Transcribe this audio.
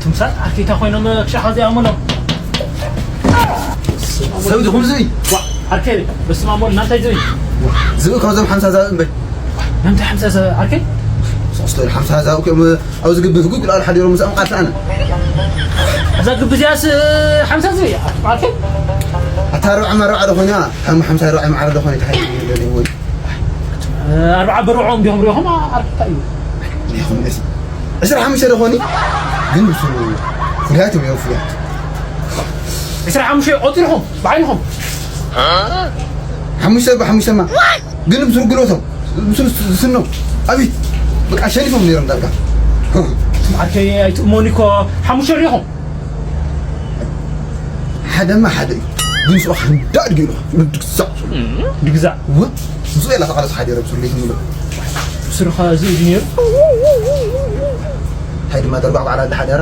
ትምሳል ዓርከይ እንታይ ኮይኖም ክሻኻ እዚኣ እምሎም? ሰብ ድኹም ዝብኢ። ዋ፣ ዓርከይ፣ በስመ ኣብ ወልድ፣ ናንታይ ዝብኢ? ዝብኢ ካብዞም ሓምሳ ዛብኢ እምበይ። ናንታይ ሓምሳ ሰብ ዓርከይ? ሶስተ ሓምሳ ዛብኢ እዮም ኣብዚ ግቢ ህጉግ ኢሉ ሓዲሮም ምስ ኣምቃልቲ ኣነ። እዛ ግቢ እዚኣስ ሓምሳ ዝብኢ ዓርከይ? ኣታ ኣርብዓ መርብዓ ዶ ኾይና፣ ከም ሓምሳ ኣርብዓ መዓረ ዶ ኾይና፣ እንታይ ይደልዩ ወይ? ኣርብዓ በርብዖም ዲኹም ሪኹም ኣርብዓ እዩ። ይኹን እስ። ዕስራ ሓሙሽተ ዶ ኾኒ? ግን ምስ ፍሉያት እዮም ፍሉያት። ዕስራ ሓሙሽተ ቆፂርኹም ብዓይንኹም። ሓሙሽተ ብሓሙሽተማ ግን ምስ ርጉሎቶም ምስ ዝስኖም ኣብይ በቃ ሸኒፎም ነይሮም ዳርጋ። ዓርከይ ኣይትእመኒ እኮ ሓሙሽተ ሪኹም። ሓደማ ሓደ እዩ ግን ስኦ ሓንዳ ኣድጊ ኢሉ ድግዛዕ ድግዛዕ ወ ምስ ኤላ ተቓለስ ሓዲረ ብስሩ ለይትምሎ ስርኻ እዚ እዩ ነይሩ። እንታይ ድማ ደርባዕ ባዕላ እንዳሓደራ